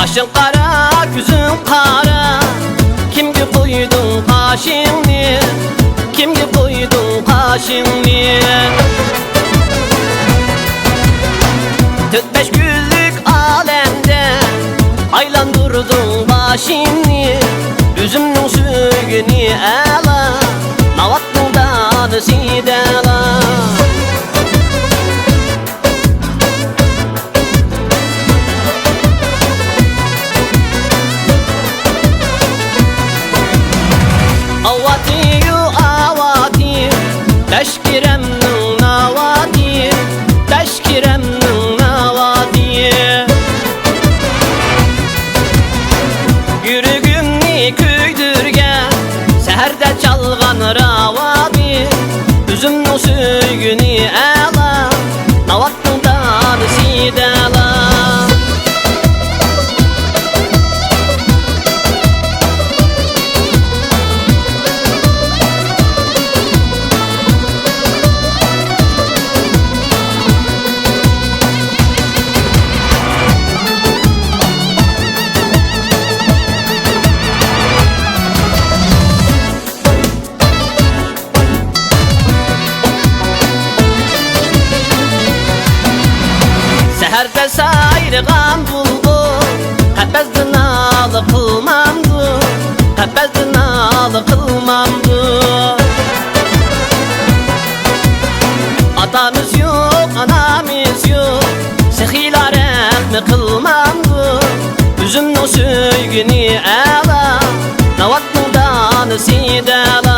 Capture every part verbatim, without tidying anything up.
قېشىڭ قارا، كۆزۈڭ قارا، كىمگە قويدۇڭ قاشىڭنى؟ كىمگە قويدۇڭ قاشىڭنى؟ تۆت-بەش كۈنلۈك ئالەمدە ئايلاندۇردۇڭ باشىمنى. ئۆزۈمنىڭ سۆيگىنى ئەلا، ناۋاتنىڭ دانىسى دەلا. ئاۋاتىيۇ، ئاۋاتىيۇ، لەشكىرەمنىڭ ناۋاتى، لەشكىرەمنىڭ ناۋاتى. يۈرىكىمنى كۆيدۈرگەن سەھەردە چالغان راۋابى، ئۆزۈمنىڭ سۆيگىنى ئەلا، ناۋات دانىسى دەلا. سەھەردە سايرىغان بۇلبۇل قەپەستە نالە قىلمامدۇ؟ قەپەستە نالە قىلمامدۇ؟ ئاتىمىز يوق، ئانىمىز يوق، سېخىيلار رەھمى قىلمامدۇ؟ ئۆزۈمنىڭ سۆيگىنى ئەلا، ناۋاتنىڭ دانىسى دەلا.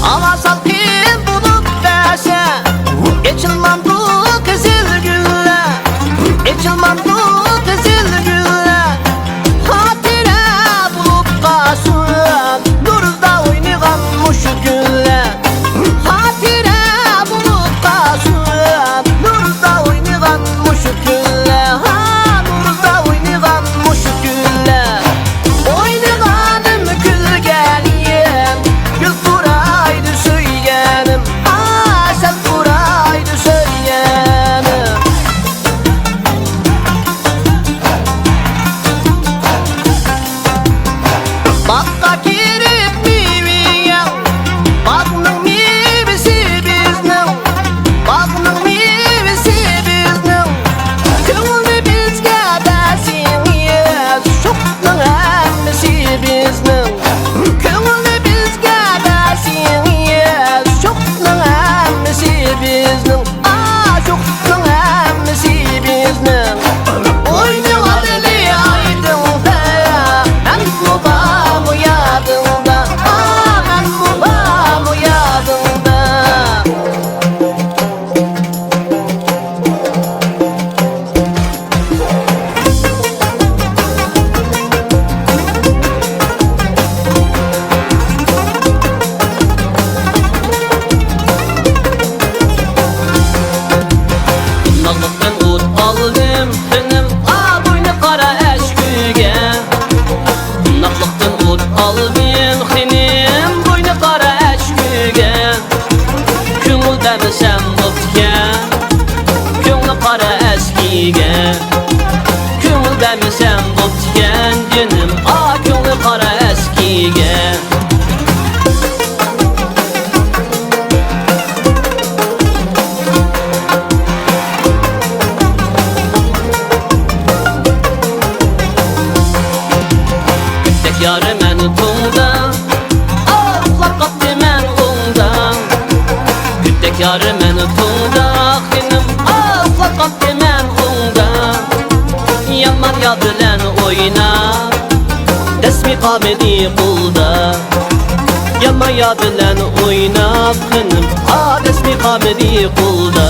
ھاۋا سالقىن بولۇپ بەرسە، ئېچىلمامدۇ قىزىل گۈللەر؟ ئېچىلمامدۇ قىزىل گۈللەر؟ خاتىرە بولۇپ قالسۇن نۇردا ئوينىغان مۇشۇ گۈللەر. خاتىرە بولۇپ قالسۇن نۇردا ئوينىغان مۇشۇ كۈنلەر، ھا، نۇردا ئوينىغان مۇشۇ كۈنلەر. ئوينىغانىم، كۈلگەنىم، گۈل پۇرايدۇ سۆيگەنىم، ئا، سەل پۇرايدۇ سۆيگەنىم. باغقا كىرىپ مېۋە يەڭ، باغنىڭ مېۋىسى بىزنىڭ، باغنىڭ مېۋىسى بىزنىڭ. كۆڭۈلنى بىزگە بەرسىڭىز، شوخنىڭ ھەممىسى بىزنىڭ. كۆڭۈلنى بىزگە بەرسىڭىز، شوخنىڭ ھەممىسى بىزنىڭ. ئاشۇقنىڭ ھەممىسى بىزنىڭ. ئوينىغاننى ئايدىڭدا، مەنمۇ بارمۇ يادىڭدا؟ ئا، مەنمۇ بارمۇ يادىڭدا؟ ناغلىقتىن ئوت ئالدىم خېنىم، ئا، بوينى قارا ئەشكىگە. ناغلىقتىن ئوت ئالدىم خېنىم، بوينى قارا ئەشكىگە. كۆڭۈل بەرمىسەم بوپتىكەن، كۆڭلى قارا ئەسكىگە. كۆڭۈل بەرمىسەم بوپتىكەن جېنىم، ئا، كۆڭلى قارا ئەسكىگە. يارى مەن توڭدا، ئۇخلاپ قاپتىمەن ئوڭدا. گۈلدەك يارى مەن توڭدا، خېنىم، ئۇخلاپ قاپتىمەن ئوڭدا. يامان يار بىلەن ئويناپ، دەسمى قالمىدى قولدا. يامان يار بىلەن ئويناپ، خېنىم، ئا، دەسمى قالمىدى قولدا.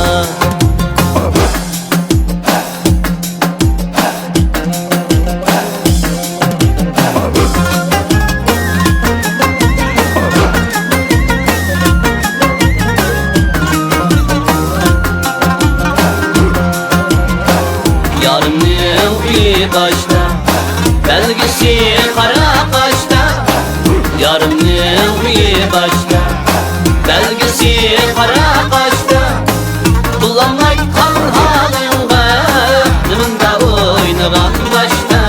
بەلگىسى قارا قاشتا، يارىمنىڭ ئۆيى باشتا. بەلگىسى قارا قاشتا، بولالمايدىغان ھالىڭغا، نېمىڭدا ئوينىغان باشتا.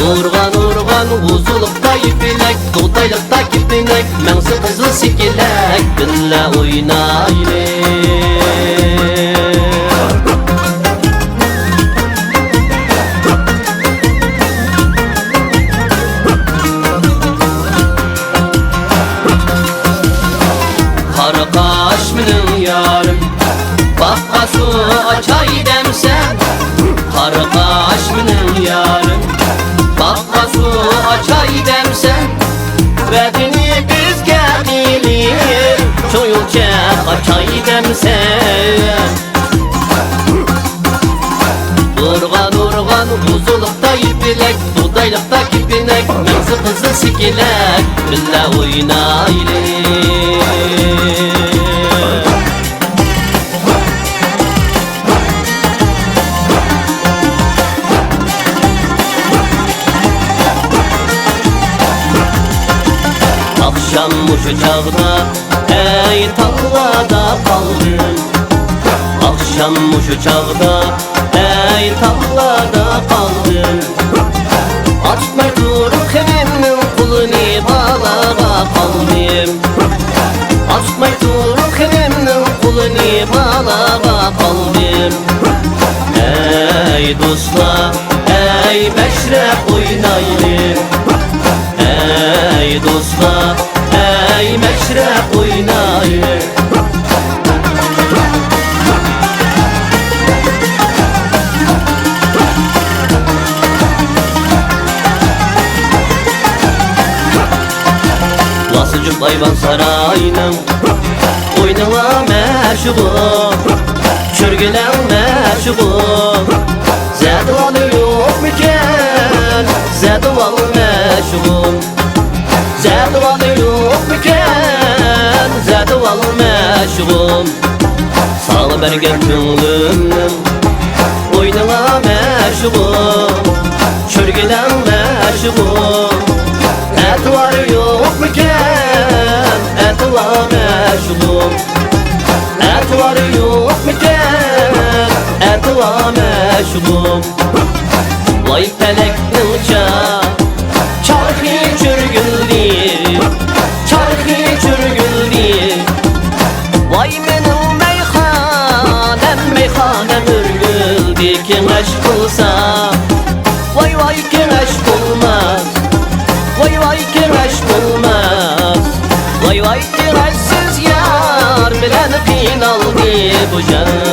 ئۇرغان، ئۇرغان ئۇزۇنلۇقتا يىپىنەك، دوغدايلىقتا كېپىنەك، مەڭزى قىزىل سېكىلەك، بىللە ئوينايلى. قارا قاش مېنىڭ يارىم، باغقا سۇ ئاچاي دەمسەن. قارا قاش مېنىڭ يارىم، باغقا سۇ ئاچاي دەمسەن. ۋەدىنى بىزگە قىلىپ، چوڭ يول چاق ئاچاي دەمسەن. ئۇرغان، ئۇرغان ئۇزۇنلۇقتا يىپىنەك، دوغدايلىقتا كېپىنەك، مەڭزى قىزىل سېكىلەك، بىللە ئوينايلى. ئاخشام مۇشۇ چاغدا ئەي تاغلاردا قالدىم. ئاخشام مۇشۇ چاغدا ئەي تاغلاردا قالدىم. ئاچماي تۇرۇپ خېنىمنىڭ قولىنى بالاغا قالدىم. ئاچماي تۇرۇپ خېنىمنىڭ قولىنى بالاغا قالدىم. ئەي دوستلار، ئەي مەشرەپ ئوينايلى. ئەي دوستلار، ئەي مەشرەپ ئوينايلى. لاسا جۈپ ئايۋان ساراينىڭ ئوينىڭا مەشۇغۇل، چۆرگىلەڭ مەشۇغۇل. زەدىۋالى يوقمىكەن، زەدىۋال مەشۇغۇل. زەدىۋالى يوقمىكەن، زەدىۋال مەشۇغۇل. ساڭا بەرگەن كۆڭلۈمنىڭ ئوينىڭا مەشۇغۇل، چۆرگىلەڭ مەشۇغۇل. ئەتىۋارى يوقمىكەن، ئەتىۋار مەشۇغۇل. ئەتىۋارى يوقمىكەن، ئەتىۋار مەشۇغۇل. ۋاي پەلەكنىڭ چا-، چارخى چۆرگۈلدى، چارخى چۆرگۈلدى. ۋاي مېنىڭ مەيخانەم، مەيخانەم ئۆرگۈلدى، كېڭەش قىلسا. ۋاي، ۋاي، كېڭەش بولماس. ۋاي، ۋاي، كېڭەش بولماس. ۋاي، ۋاي، كېڭەشسىز يار بىلەن قىينالدى بۇ جان.